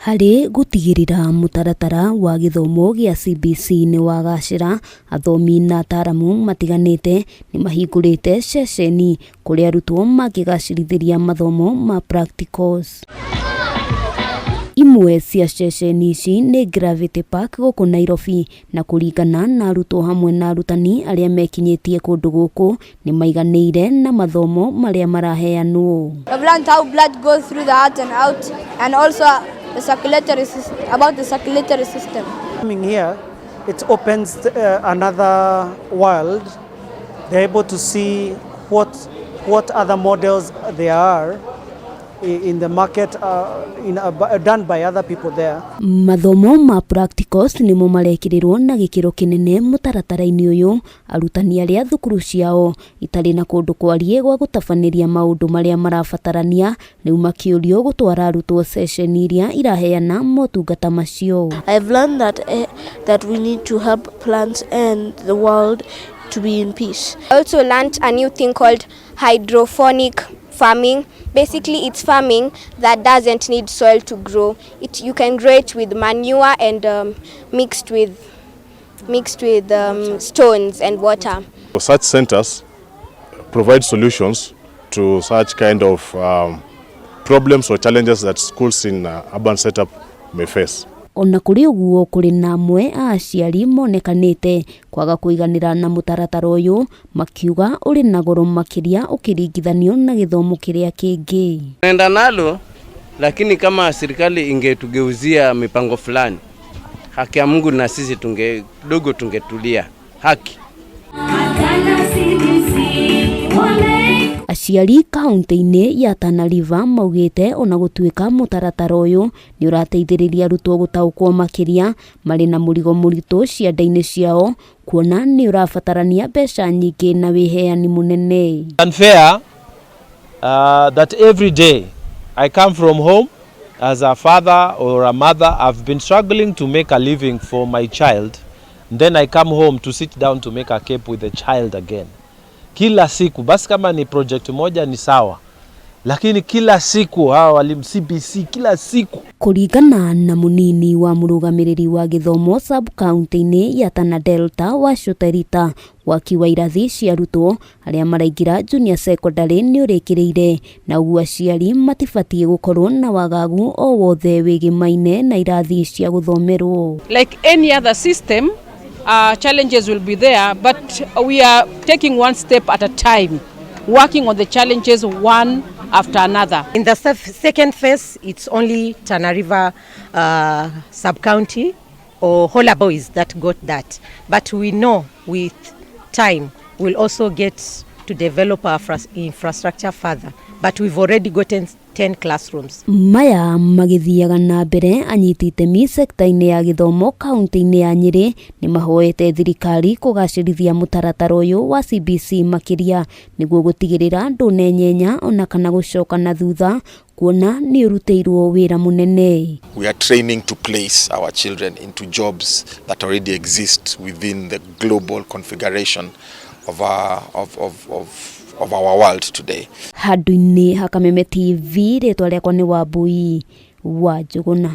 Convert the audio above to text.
Harĩ gũtigĩrĩra mũtaratara wa gĩthomo gĩa CBC nĩ wagacĩra, athomi na ataramu matiganĩte nĩ mahingũrĩte ceceni kũrĩa arutwo mangĩgacĩrithĩria mathomo ma practicals. Imwe cia ceceni ici nĩ Gravity Park gũkũ Nairobi na kũringana na arutwo hamwe na arutani arĩa mekinyĩtie kũndũ gũkũ nĩ maiganĩire na mathomo marĩa maraheanwo. I've learned how blood goes through the heart and out, and also the circulatory system, about the circulatory system. Coming here, it opens another world. They're able to see what other models there are in the market done by other people there. Mathomo ma practicals nĩmo marekĩrĩrwo na gĩkĩro kĩnene mũtaratara-inĩ ũyũ. Arutani arĩa thukuru ciao itarĩ na kũndũ kwarie gwa gũtabanĩria maũndũ marĩa marabatarania rĩu makĩũrio gũtwara arutwo ceceni iria iraheana motungata macio. I've learned that we need to help plants and the world to be in peace. I also learned a new thing called hydroponic farming. Basically, it's farming that doesn't need soil to grow. You can grow it with manure and mixed with stones and water. Such centers provide solutions to such kind of problems or challenges that schools in urban setup may face. Ona kũrĩ ũguo, kũrĩ na amwe a aciari monekanĩte kwaga kũiganĩra na mũtaratara ũyũ, makiuga ũrĩ na goro makĩria ũkĩringithanio na gĩthomo kĩrĩa kĩngĩ. Naenda nalo, lakini kama serikali ingetugeuzia mipango fulani, haki ya Mungu na sisi tunge kidogo tungetulia haki. Aciari kaunti-inĩ ya Tana River maugĩte ona gũtuĩka mũtaratara ũyũ nĩ ũrateithĩrĩria arutwo gũtaũkwo makĩria, marĩ na mũrigo mũritũ ciande-inĩ ciao kuona nĩ ũrabatarania mbeca nyingĩ na wĩheani mũnene. Unfair that every day I come from home as a father or a mother, I've been struggling to make a living for my child. Then I come home to sit down to make a KEB with the child again. Kila siku, basi kama ni project moja ni sawa, lakini kila siku hawa walimu CBC kila siku. Kũringana na mũnini wa mũrũgamĩrĩri wa gĩthomo sub county-inĩ ya Tana Delta wa Shuterita, waki wa irathi cia arutwo arĩa maraingĩra junior secondary nĩ ũrĩkĩrĩire, na ũguo aciari matibatiĩ gũkorwo na wagagu o wothe wĩgĩmaine na irathi cia gũthomerwo. Like any other system, challenges will be there, but we are taking one step at a time, working on the challenges one after another. In the second phase, it's only Tana River sub-county or Hola Boys that got that. But we know with time we'll also get to develop our infrastructure further. But we've already gotten 10 classrooms. Maya magĩthiaga na mbere, anyiti itemi sekta-inĩ ya gĩthomo kaunti-inĩ ya Nyĩrĩ nĩ mahoete thirikari kũgacĩrithia mũtaratara ũyũ wa CBC makĩria nĩguo gũtigĩrĩra ndũnenyenya ona kana gũcoka na thutha, kuona nĩ ũrutĩirwo wĩra mũnene. We are training to place our children into jobs that already exist within the global configuration of our world today. Handũ-inĩ ha Kameme TV, rĩtwa rĩakwa nĩ Wambui wa Njũgũna.